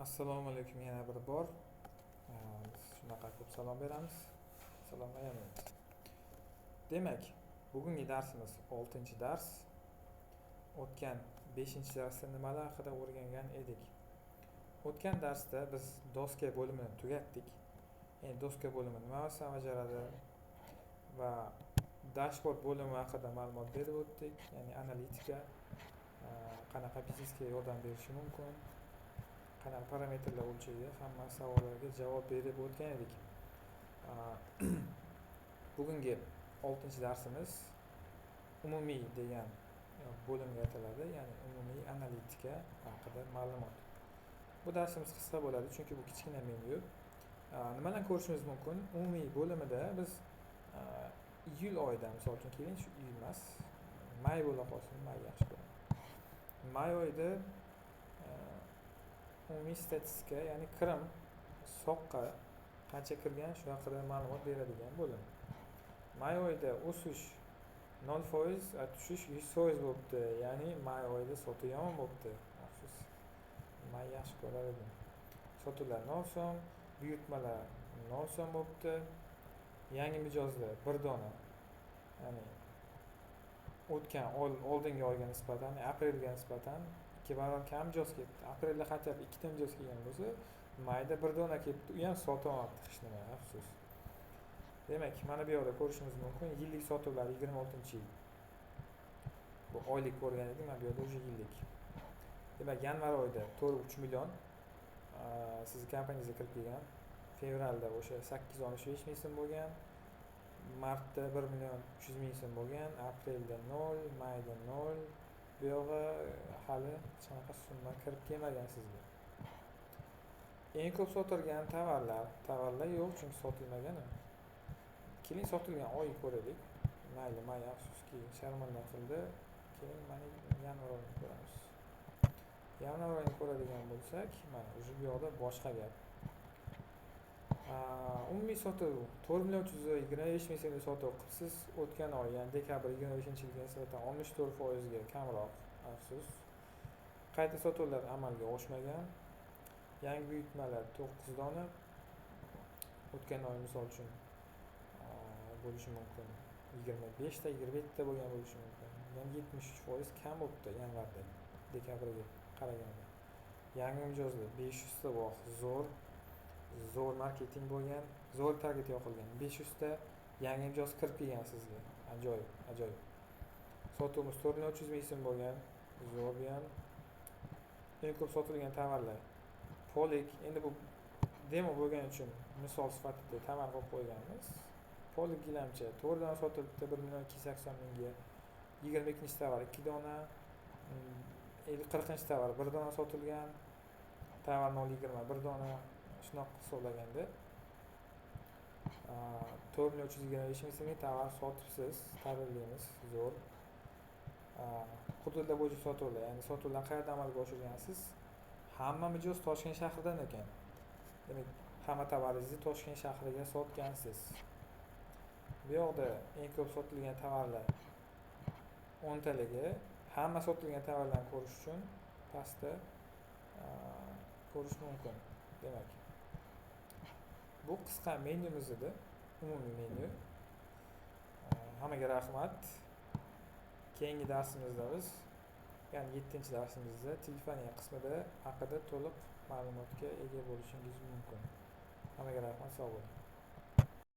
Assalomu alaykum yana bir bor. Biz shunaqa ko'p salom beramiz. Salom ayamaymiz. Demak, bugungi darsimiz 6-dars. O'tgan 5-darsda nimalar haqida o'rgangan edik? O'tgan darsda biz doska bo'limini tugatdik. Ya'ni doska bo'limi nima vazifani bajaradi va dashboard bo'limi haqida ma'lumot berib o'tdik. Ya'ni analitika qanaqa biznesga yordam berishi mumkin, qanaqa parametrlar o'lchaydi, hamma savollarga javob berib o'tgan edik. Bugungi 6-darsimiz umumiy degan bo'limga ataladi, ya'ni umumiy analitika haqida ma'lumot. Bu darsimiz qisqa bo'ladi, chunki bu kichkina menyu. Nimadan ko'rishimiz mumkin? Umumiy bo'limida biz iyul oyida, misol uchun, keling, shu iyul emas, may bo'la qolsin, may yaxshi ko'raman. May oyida umumiy statistika, ya'ni kirim, soqqa qancha kirgan, shu haqida ma'lumot beradigan bo'lim. May oyida o'sish 0%, tushish 100% bo'libdi. Ya'ni may oyida sotuv yomon bo'libdi. Afsus. May yaxshi ko'rar edim. Sotuvlar 0 so'm, buyurtmalar 0 so'm bo'libdi. Yangi mijozlar 1 dona. Ya'ni o'tgan oldingi oyga nisbatan, aprelga nisbatan 2 barobar kam mijoz kelibdi. Aprelda хотя бы 2 ta mijoz kelgan bo'lsa, mayda 1 dona kelibdi. U ham sotolmabdi hech nima, afsus. Demak, mana bu yerda ko'rishimiz mumkin yillik sotuvlar 26-yil. Bu oylik ko'rgan edik, mana bu yerda уже yillik. Demak, yanvar oyida 4,3 million sizni kompaniyangizga kirib kelgan. Fevralda o'sha 865 ming so'm bo'lgan. Martda 1 million 300 ming so'm bo'lgan, aprelda 0, mayda 0. Bu yog'i hali hech qanaqa summa kirib kelmagan sizga. Eng ko'p sotilgan tovarlar, tovarlar yo'q, chunki sotilmagan. Keling, sotilgan oyni ko'raylik. Mayli, may afsuski sharmanda qildi. Keling, mana yanvar oyini ko'ramiz. Yanvar oyini ko'radigan bo'lsak, mana уже bu yoqda boshqa gap. Umumiy sotuv 4 million 325 ming so'mlik sotuv qilibsiz. O'tgan oy, ya'ni dekabr 25-yilga nisbatan 64% ga kamroq, afsus. Qayta sotuvlar amalga oshmagan. Yangi buyurtmalar 9 dona. O'tgan oy misol uchun bo'lishi mumkin 25 ta, 27 ta bo'lgan bo'lishi mumkin. Ya'ni 73% kam bo'libdi yanvarda dekabrga qaraganda. Yangi mijozlar 500 ta, voh, zo'r. Zo'r marketing bo'lgan, zo'r target yoqilgan. 500 ta yangi mijoz kirib kelgan sizga. Ajoyib, ajoyib. Sotuvimiz 4 million 300 ming so'm bo'lgan. Zo'r bu ham. Eng ko'p sotilgan tovarlar. Polik, endi bu demo bo'lgani uchun misol sifatida tovar qo'yib qo'yganmiz. Polik gilamcha 4 dona sotilibdi 1 million 280 mingga. 22-tovar 2 dona, 40-tovar 1 dona sotilgan. Tovar 0.20 1 dona. Shunaqa hisoblaganda 4 million 325 ming so'mga tovar sotibsiz. Tabriklaymiz, zo'r. Hududlar bo'yicha sotuvlar, ya'ni sotuvlarni qayerda amalga oshirgansiz? Hamma mijoz Toshkent shahridan ekan. Demak, hamma tovaringizni Toshkent shahriga sotgansiz. Bu yoqda eng ko'p sotilgan tovarlar 10 taligi, hamma sotilgan tovarlarni ko'rish uchun pastda ko'rish mumkin. Demak, bu qisqa menyumiz edi, umumiy menyu. Hammaga rahmat. Keyingi darsimizda biz, ya'ni 7-darsimizda telefoniya qismida haqida to'liq ma'lumotga ega bo'lishingiz mumkin. Hammaga rahmat, sog' bo'ling.